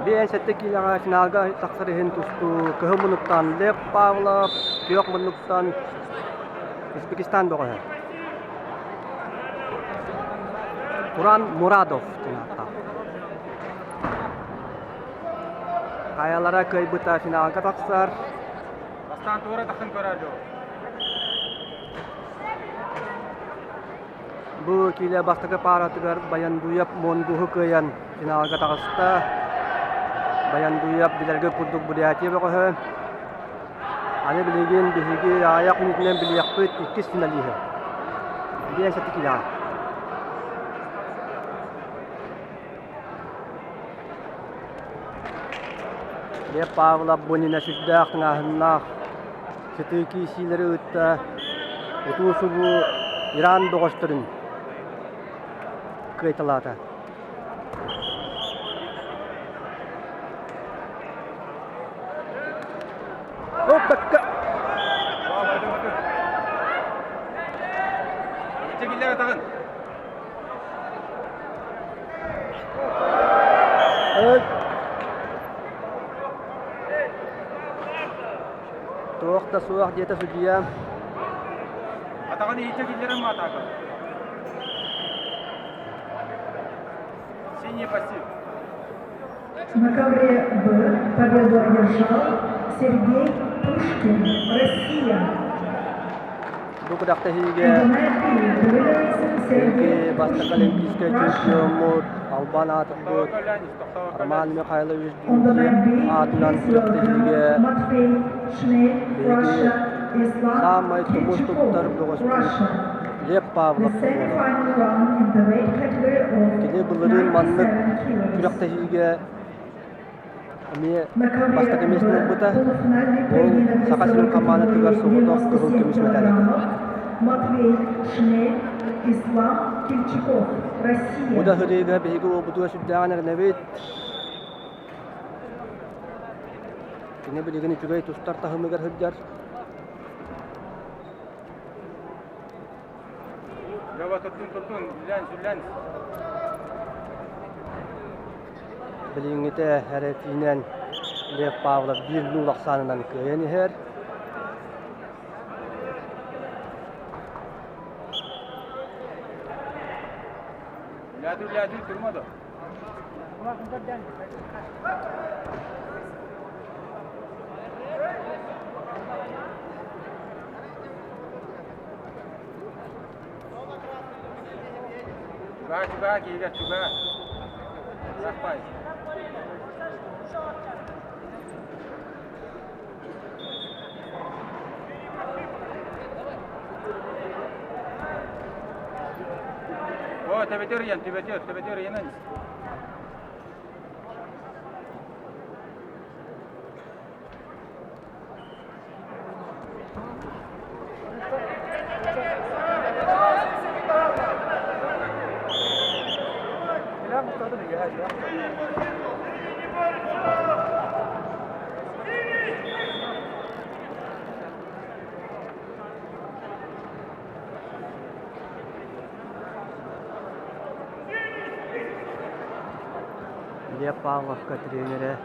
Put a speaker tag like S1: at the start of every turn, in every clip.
S1: 57 киилэҕэ финалга тахсар иһин тустуу кыһыл муннуктан Лев Павлов, күөх муннуктан Узбекистан бөҕөһө Туран Мурадов диэн ааттаах. Хайалара кыайбыта финалга тахсар.
S2: Бастаан туора тахсан көрөөдү.
S1: Бу киилэ бастакы пааратыгар Баяндуев Монгуһу кыайан финалга таҕыста. Баяндуев билэргэ курдук Бурятия бөҕөһө. Аны билигин биһиги аҕыйах мүнүүтүнэн билиэхпит иккис финалиһы. 57 киилэҕэ. Лев Павлов Бунина сүрдээх тыҥааһыннаах сытыы киирсиилэри ыытта. Утуу-субуу Иран бөҕөстөрүн кыайталаата. Оппакка!
S2: Чекиллер атаҕын.
S1: Туох да суох диэтэ судьуйа.
S2: Атаҕын иһитэ киллэрэн маатаакал. Синий пассив.
S3: На ковре Б победу одержал Сергей Пушкин, Россия.
S1: Бу күрэхтэһиигэ Сергей бастакы олимпийскай чемпиоммут, албан аатырбыт Роман Михайлович Дмитриев аатынан күрэхтэһиигэ биһиги саамай тумус туттар бөҕөспүт Лев Павлов буолар. Кини былырыын маннык күрэхтэһиигэ эмиэ бастакы миэстэни ылбыта. Ол Саха сирин хамаандатыгар соҕотох кыһыл көмүс мэтээл этэ.
S3: Матвей Шмель, Ислам Кильчиков, Россия.
S1: Бу да сырыыга биһиги уолбутугар сүрдээҕин эрэнэбит. Кини билигин үчүгэй тустар таһымыгар сылдьар.
S2: Лева туттун туттун, үллэн, сүллэн.
S1: Билиҥҥитэ эрэтиинэн Лев Павлов биир нуул ахсаанынан кыайан иһэр.
S2: Үлээтир, үлээтир, турма да. Чугаа, чугаа, киһигэ чугаа. Сахпай. О, төбөтөр ыйан, төбөтөр, төбөтөр ыйанан.
S1: Лев Павловка тренерэ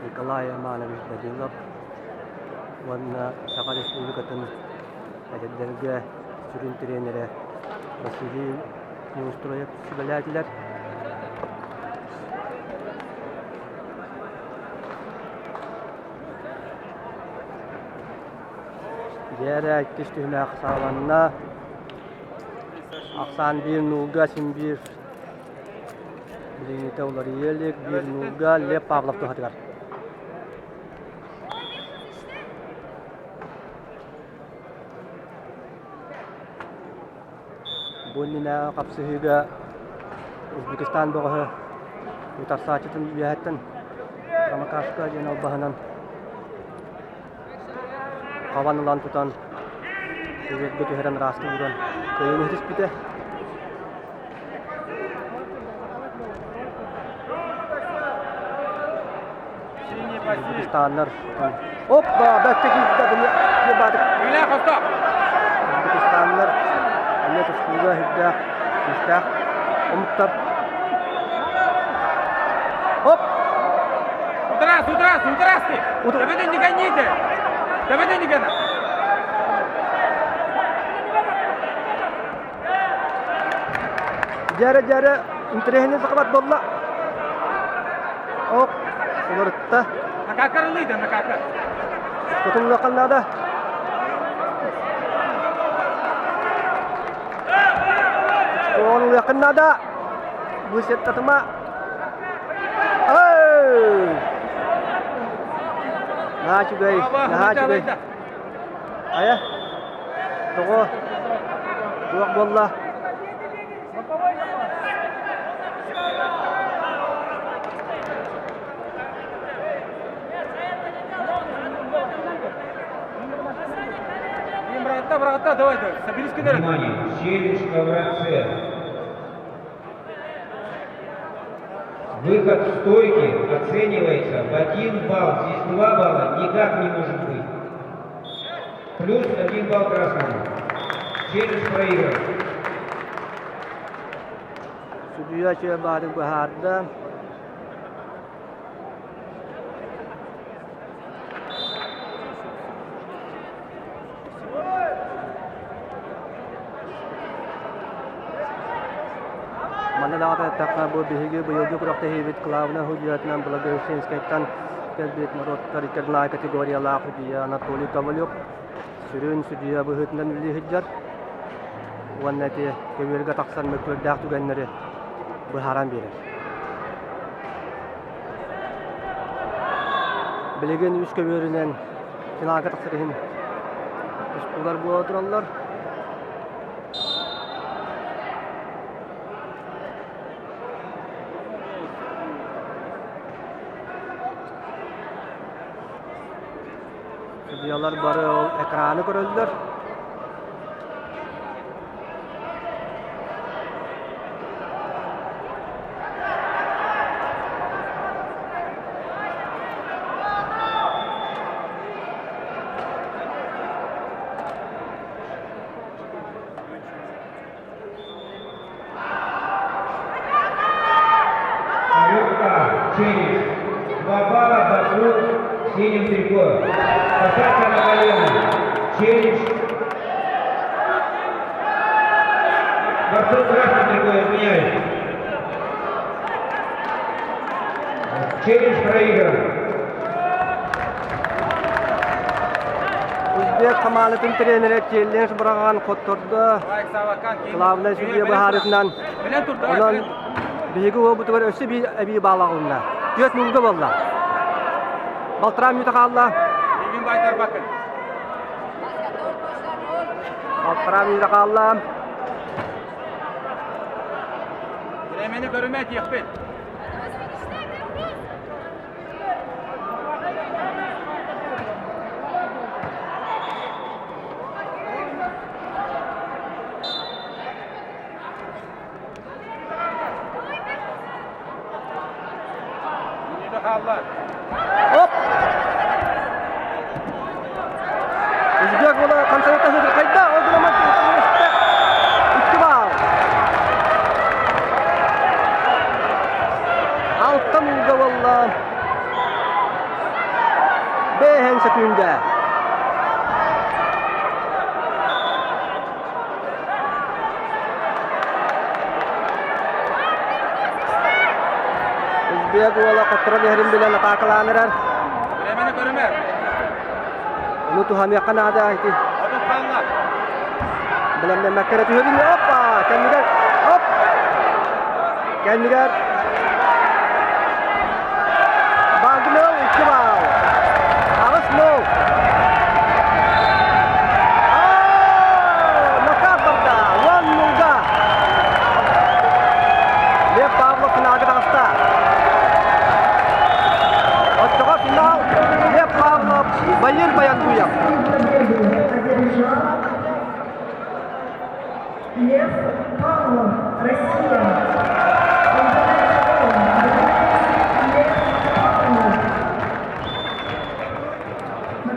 S1: Николай Романович Данилов уонна Саха Республикатын эдэрдэргэ сүрүн тренерэ Василий Неустроев сүбэлээтилэр. Дьээрэ иккис түһүмэх саҕаланна. Ахсаан биир нуулга син биир Билиҥҥитэ уларыйа илик, биир нуулга Лев Павлов туһатыгар. Бу иннинээҕи хапсыһыыга Узбекистан бөҕөһө утарсааччытын үөһэттэн Рамакашка диэн албаһынан хабан ылан тутан көбүөргэ түһэрэн ыраастыы ууран кыайыыны ситиспитэ. Узбекистаннар Оппа! Бэккэ киирдэ Узбекистаннар эмиэ тустууга сүрдээх күүстээх омуктар. Оп!
S2: Утарас, утарас, утарас ты! Төбөтүн дигэнниите! Төбөтүн дигэнэ!
S1: Дьэрэ дьэрэ интэриэһинэй сахабат буолла. Ок, уларытта.
S2: Накакар ылыйда, накакар.
S1: Тутуллуохха наада. Оҕолуохха наада. Бу сеттатыма. Эй! Наһаа үчүгэй, наһаа үчүгэй. Айа, тоҕо туох буолла?
S2: Братта, братта, давай, давай, соберись кидар.
S4: Внимание, челлендж ковра С. Выход в стойке оценивается в 1 балл. Здесь 2 балла никак не может быть. Плюс 1 балл красному. Челлендж проигран.
S1: Судья чөй баарын быһаарда. Манна даҕата эттэххэ, бу биһиги быйылгы күрэхтэһиибит кылаабынай судьуйатынан Благовещенскайтан кэлбит норуоттар иккэрдинээҕи категориялаах судьуйа Анатолий Ковалев сүрүн судьуйа быһыытынан үлэлии сылдьар уонна ити көбүөргэ тахсар мөккүөрдээх түгэннэри быһааран биэрэр. Билигин үс көбүөрүнэн финалга тахсар иһин тустуулар буола тураллар. Судьуйалар бары ол экраны көрөллөр.
S4: Алёка, челлендж. 2 балла борцу в синем трико. Посадка на колено. Челлендж. Борцу в красном трико, извиняюсь. Челлендж проигран.
S1: Узбек хамаанатын тренерэ челлендж быраҕан хоттордо. Главнай судья быһаарытынан онон биһиги уолбутугар өссө биир эбии баал аҕылынна. Түөрт нуулга буолла. Балтараа мүнүүтэ хаалла. Балтараа мүнүүтэ хаалла.
S2: Бириэмэни көрүмэ тиэхпит.
S1: Оп! Узбек була концерт хайда, ол гына Икки баал. Алтан уулга буолла. Бэһэн сөкүүндэ. Узбек уола хотторон иһэрин билэн атаакалаан эрэр.
S2: Бириэмэни көрүмэ.
S1: Ону туһаныахха наада ити.
S2: Отут хаалла.
S1: Бэлэмнэммэккэ эрэ түһэбин. Оппа! Кэннигэр! Оп! Кэннигэр! Багныл икки баал. Аҕыс нол. Нокаут барда. Уон нулга. Лев Павлов финалга таҕыста. Оччоҕо финал Лев Павлов Байыр Баяндуев.
S3: Победу одержал Лев.